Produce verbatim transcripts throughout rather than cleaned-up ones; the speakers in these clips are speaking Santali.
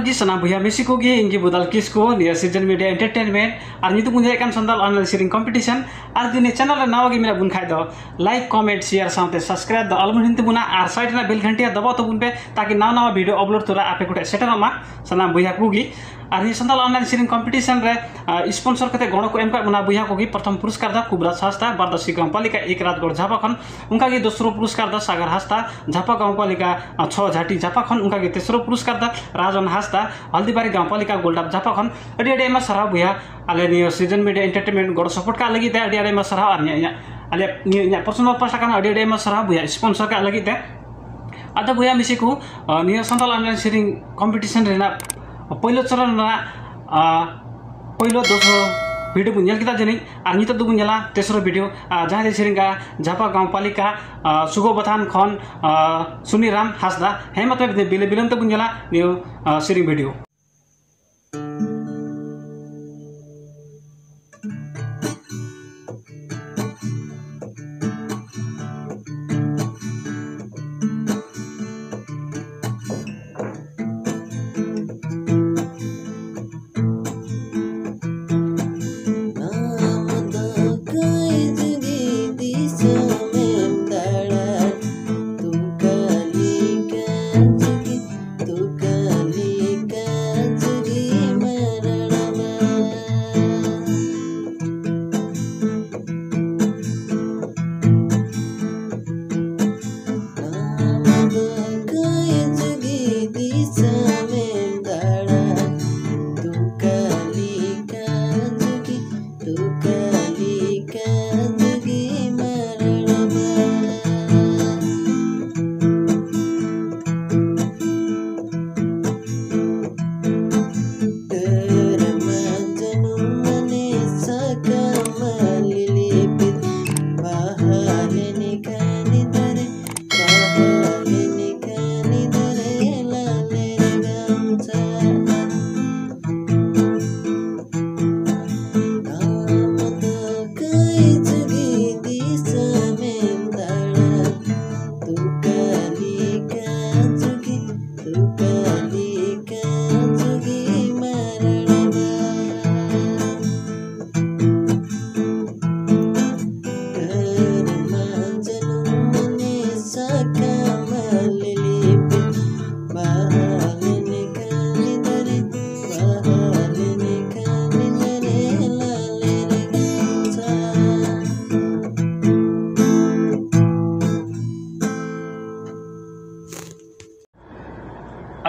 ᱡᱚᱦᱟᱨ ᱜᱮ ᱥᱟᱱᱟᱢ ᱵᱚᱭᱦᱟ ᱢᱤᱥᱤ ᱠᱚᱜᱮ, ᱤᱧ ᱜᱮ ᱵᱚᱫᱟᱞ ᱠᱤᱥᱠᱩ, ᱱᱤᱭᱟᱹ ᱥᱤᱡᱚᱱ ᱢᱤᱰᱤᱭᱟ ᱮᱱᱴᱟᱨᱴᱮᱱᱢᱮᱱᱴ ᱟᱨ ᱧᱩᱛᱩᱢ ᱵᱚᱱ ᱧᱮᱞᱮᱫ ᱠᱟᱱ ᱥᱟᱱᱛᱟᱲ ᱚᱱᱞᱟᱭᱤᱱ ᱥᱮᱨᱮᱧ ᱠᱚᱢᱯᱤᱴᱤᱥᱚᱱ᱾ ᱟᱨ ᱡᱩᱫᱤ ᱱᱤᱭᱟᱹ ᱪᱮᱱᱮᱞ ᱨᱮ ᱱᱟᱣᱟ ᱜᱮ ᱢᱮᱱᱟᱜ ᱵᱚᱱ ᱠᱷᱟᱡ ᱫᱚ ᱞᱟᱭᱤᱠ, ᱠᱚᱢᱮᱱᱴ, ᱥᱮᱭᱟᱨ ᱥᱟᱶᱛᱮ ᱥᱟᱵᱥᱠᱨᱟᱭᱤᱵ ᱫᱚ ᱟᱞᱚᱵᱚᱱ ᱦᱤᱲᱤᱧ ᱛᱟᱵᱚᱱᱟ ᱟᱨ ᱥᱟᱭᱤᱰ ᱨᱮᱱᱟᱜ ᱵᱮᱞ ᱜᱷᱟᱱᱴᱤ ᱦᱚᱸ ᱫᱟᱵᱟᱣ ᱛᱟᱵᱚᱱ ᱯᱮ, ᱛᱟᱠᱤ ᱱᱟᱣᱟ ᱱᱟᱣᱟ ᱵᱷᱤᱰᱤᱭᱳ ᱟᱯᱞᱳᱰ ᱛᱚᱨᱟ ᱟᱯᱮ ᱠᱚᱴᱷᱮᱱ ᱥᱮᱴᱮᱨᱚᱜ ᱢᱟ ᱥᱟᱱᱟᱢ ᱵᱚᱭᱦᱟ ᱠᱚᱜᱮ᱾ ᱟᱨ ᱱᱤᱭᱟᱹ ᱥᱟᱱᱛᱟᱲ ᱚᱱᱞᱟᱭᱤᱱ ᱥᱮᱨᱮᱧ ᱠᱚᱢᱯᱤᱴᱤᱥᱚᱱ ᱨᱮ ᱥᱯᱚᱱᱥᱚᱨ ᱠᱟᱛᱮ ᱜᱚᱲᱚ ᱠᱚ ᱮᱢ ᱠᱟᱜ ᱵᱚᱱᱟ ᱵᱚᱭᱦᱟ ᱠᱚᱜᱮ᱾ ᱯᱨᱚᱛᱷᱚᱢ ᱯᱩᱨᱚᱥᱠᱟᱨ ᱫᱚ ᱠᱩᱵᱨᱟᱡᱽ ᱦᱟᱸᱥᱫᱟ, ᱵᱟᱨᱫᱟᱥᱤ ᱜᱟᱶᱯᱟᱞᱤᱠᱟ ᱮᱠ ᱨᱟᱡᱽᱜᱚᱲ ᱡᱷᱟᱯᱟ ᱠᱷᱚᱱ, ᱚᱱᱠᱟᱜᱮ ᱫᱚᱥᱨᱚ ᱯᱩᱨᱚᱥᱠᱟᱨ ᱫᱚ ᱥᱟᱜᱟᱨ ᱦᱟᱸᱥᱫᱟ, ᱡᱷᱟᱯᱟ ᱜᱟᱶᱯᱟᱞᱤᱠᱟ ᱪᱷᱚ ᱡᱷᱟᱴᱤ ᱡᱷᱟᱯᱟ ᱠᱷᱚᱱ, ᱚᱱᱠᱟᱜᱮ ᱛᱮᱥᱨᱚ ᱯᱩᱨᱚᱥᱠᱟᱨ ᱫᱚ ᱨᱟᱡᱚᱱ ᱦᱟᱸᱥᱫᱟ, ᱦᱚᱞᱫᱤᱵᱟᱨᱤ ᱜᱟᱶᱯᱟᱞᱤᱠᱟ ᱜᱳᱞᱰᱟᱯ ᱡᱷᱟᱯᱟ ᱠᱷᱚᱱ᱾ ᱟᱹᱰᱤ ᱟᱹᱰᱤ ᱟᱭᱢᱟ ᱥᱟᱨᱦᱟᱣ ᱵᱚᱭᱦᱟ, ᱟᱞᱮ ᱱᱤᱭᱟᱹ ᱥᱤᱡᱚᱱ ᱢᱤᱰᱤᱭᱟ ᱮᱱᱴᱟᱨᱴᱮᱱᱢᱮᱱᱴ ᱜᱚᱲᱚ ᱥᱟᱯᱳᱨᱴ ᱠᱟᱜ ᱞᱟᱹᱜᱤᱫ ᱛᱮ ᱟᱹᱰᱤ ᱟᱹᱰᱤ ᱟᱭᱢᱟ ᱥᱟᱨᱦᱟᱣ᱾ ᱟᱨ ᱱᱤᱭᱟᱹ ᱤᱧᱟᱹᱜ, ᱟᱞᱮ ᱱᱤᱭᱟᱹ ᱤᱧᱟᱹᱜ ᱯᱟᱨᱥᱚᱱᱟᱞ ᱯᱟᱦᱴᱟ ᱠᱷᱚᱱ ᱟᱹᱰᱤ ᱟᱹᱰᱤ ᱟᱭᱢᱟ ᱥᱟᱨᱦᱟᱣ ᱵᱚᱭᱦᱟ, ᱥᱯᱚᱱᱥᱚᱨ ᱠᱟᱜ ᱞᱟᱹᱜᱤᱫ ᱛᱮ᱾ ᱟᱫᱚ ᱵᱚᱭᱦᱟ ᱢᱤᱥᱤ ᱠᱚ, ᱱᱤᱭᱟᱹ ᱥᱟᱱᱛᱟᱲ ᱚᱱᱞᱟᱭᱤᱱ ᱥᱮᱨᱮᱧ ᱠᱚᱢᱯᱤᱴᱤᱥᱚᱱ ᱨᱮᱱᱟᱜ ᱯᱳᱭᱞᱳ ᱪᱚᱨᱚᱱ ᱨᱮᱱᱟᱜ ᱯᱳᱭᱞᱳ ᱫᱚᱥ ᱵᱷᱤᱰᱤᱭᱳ ᱵᱚᱱ ᱧᱮᱞ ᱠᱮᱫᱟ ᱡᱟᱹᱱᱤᱡ᱾ ᱟᱨ ᱱᱤᱛᱚᱜ ᱫᱚᱵᱚᱱ ᱧᱮᱞᱟ ᱛᱮᱥᱨᱚ ᱵᱷᱤᱰᱤᱭᱳ, ᱡᱟᱦᱟᱸ ᱫᱚ ᱥᱮᱨᱮᱧ ᱠᱟᱜᱼᱟ ᱡᱷᱟᱯᱟ ᱜᱟᱶᱯᱟᱞᱤᱠᱟ ᱥᱩᱜᱚ ᱵᱟᱛᱷᱟᱱ ᱠᱷᱚᱱ ᱥᱩᱱᱤᱨᱟᱢ ᱦᱟᱸᱥᱫᱟ᱾ ᱦᱮᱸ, ᱢᱟ ᱛᱚᱵᱮ ᱵᱤᱞᱟᱹ ᱵᱤᱞᱚᱢ ᱛᱮᱵᱚᱱ ᱧᱮᱞᱟ ᱱᱤᱭᱟᱹ ᱥᱮᱨᱮᱧ ᱵᱷᱤᱰᱤᱭᱳ᱾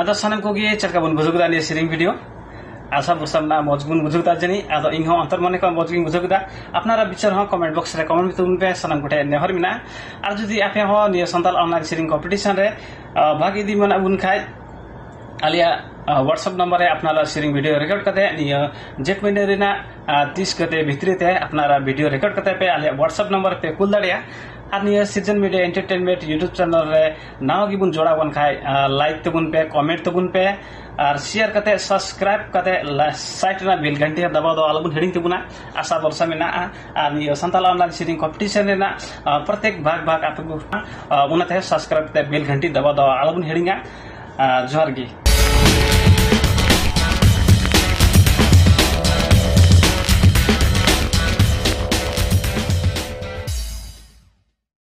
ᱟᱫᱚ ᱥᱟᱱᱟᱢ ᱠᱚᱜᱮ ᱪᱮᱫ ᱞᱮᱠᱟ ᱵᱚᱱ ᱵᱩᱡᱷᱟᱹᱣ ᱠᱮᱫᱟ ᱱᱤᱭᱟᱹ ᱥᱮᱨᱮᱧ ᱵᱷᱤᱰᱤᱭᱳ? ᱟᱥᱟ ᱵᱷᱚᱨᱥᱟ ᱢᱮᱱᱟᱜᱼᱟ ᱢᱚᱡᱽ ᱵᱚᱱ ᱵᱩᱡᱷᱟᱹᱣ ᱠᱮᱫᱟ ᱡᱟᱹᱱᱤᱡ᱾ ᱟᱫᱚ ᱤᱧ ᱦᱚᱸ ᱚᱱᱛᱚᱨ ᱢᱚᱱᱮ ᱠᱷᱚᱱ ᱢᱚᱡᱽ ᱜᱤᱧ ᱵᱩᱡᱷᱟᱹᱣ ᱠᱮᱫᱟ᱾ ᱟᱯᱱᱟᱨᱟᱜ ᱵᱤᱪᱟᱹᱨ ᱦᱚᱸ ᱠᱚᱢᱮᱱᱴ ᱵᱚᱠᱥ ᱨᱮ ᱠᱚᱢᱮᱱᱴ ᱛᱟᱵᱚᱱ ᱯᱮ, ᱥᱟᱱᱟᱢ ᱠᱚᱴᱷᱮᱱ ᱱᱮᱦᱚᱨ ᱢᱮᱱᱟᱜᱼᱟ᱾ ᱟᱨ ᱡᱩᱫᱤ ᱟᱯᱮ ᱦᱚᱸ ᱱᱤᱭᱟᱹ ᱥᱟᱱᱛᱟᱲ ᱚᱱᱞᱟᱭᱤᱱ ᱥᱮᱨᱮᱧ ᱠᱚᱢᱯᱤᱴᱤᱥᱚᱱ ᱨᱮ ᱵᱷᱟᱜᱽ ᱤᱫᱤ ᱢᱮᱱᱟᱜ ᱵᱚᱱ ᱠᱷᱟᱡ, ᱟᱞᱮᱭᱟᱜ WhatsApp ᱱᱟᱢᱵᱟᱨ ᱨᱮ ᱟᱯᱱᱟᱨᱟᱜ ᱥᱮᱨᱮᱧ ᱵᱷᱤᱰᱤᱭᱳ ᱨᱮᱠᱚᱨᱰ ᱠᱟᱛᱮ ᱱᱤᱭᱟᱹ ᱡᱮᱴ ᱢᱟᱹᱦᱱᱟᱹ ᱨᱮᱱᱟᱜ ᱛᱤᱥ ᱠᱟᱛᱮ ᱵᱷᱤᱛᱨᱤ ᱛᱮ ᱟᱯᱱᱟᱨᱟᱜ ᱵᱷᱤᱰᱤᱭᱳ ᱨᱮᱠᱚᱨᱰ ᱠᱟᱛᱮ ᱯᱮ ᱟᱞᱮᱭᱟᱜ WhatsApp ᱱᱟᱢᱵᱟᱨ ᱨᱮ ᱯᱮ ᱠᱩᱞ ᱫᱟᱲᱮᱭᱟᱜᱼᱟ᱾ ᱟᱨ ᱱᱤᱭᱟᱹ ᱥᱤᱨᱡᱚᱱ ᱢᱤᱰᱤᱭᱟ ᱮᱱᱴᱟᱨᱴᱮᱱᱢᱮᱱᱴ YouTube ᱪᱮᱱᱮᱞ ᱨᱮ ᱱᱟᱣᱟ ᱜᱮᱵᱚᱱ ᱡᱚᱲᱟᱣ ᱟᱠᱟᱱ ᱠᱷᱟᱡ, ᱞᱟᱭᱤᱠ ᱛᱟᱵᱚᱱ ᱯᱮ, ᱠᱚᱢᱮᱱᱴ ᱛᱟᱵᱚᱱ ᱯᱮ, ᱟᱨ ᱥᱮᱭᱟᱨ ᱠᱟᱛᱮ, ᱥᱟᱵᱥᱠᱨᱟᱭᱤᱵ ᱠᱟᱛᱮ, ᱥᱟᱭᱤᱰ ᱨᱮᱱᱟᱜ ᱵᱮᱞ ᱜᱷᱟᱱᱴᱤ ᱫᱟᱵᱟᱣ ᱫᱚ ᱟᱞᱚᱵᱚᱱ ᱦᱤᱲᱤᱧ ᱛᱟᱵᱚᱱᱟ, ᱟᱥᱟ ᱵᱷᱚᱨᱥᱟ ᱢᱮᱱᱟᱜᱼᱟ᱾ ᱟᱨ ᱱᱤᱭᱟᱹ ᱥᱟᱱᱛᱟᱲ ᱚᱱᱞᱟᱭᱤᱱ ᱥᱮᱨᱮᱧ ᱠᱚᱢᱯᱤᱴᱤᱥᱚᱱ ᱨᱮᱱᱟᱜ ᱯᱨᱚᱛᱮᱠ ᱵᱷᱟᱜᱽ ᱵᱷᱟᱜᱽ ᱟᱯᱮ ᱠᱚ, ᱚᱱᱟᱛᱮ ᱥᱟᱵᱥᱠᱨᱟᱭᱤᱵ ᱠᱟᱛᱮ ᱵᱮᱞ ᱜᱷᱟᱱᱴᱤ ᱫᱟᱵᱟᱣ ᱫᱚ ᱟᱞᱚᱵᱚᱱ ᱦᱤᱲᱤᱧᱟ᱾ ᱡᱚᱦᱟᱨ ᱜᱮ᱾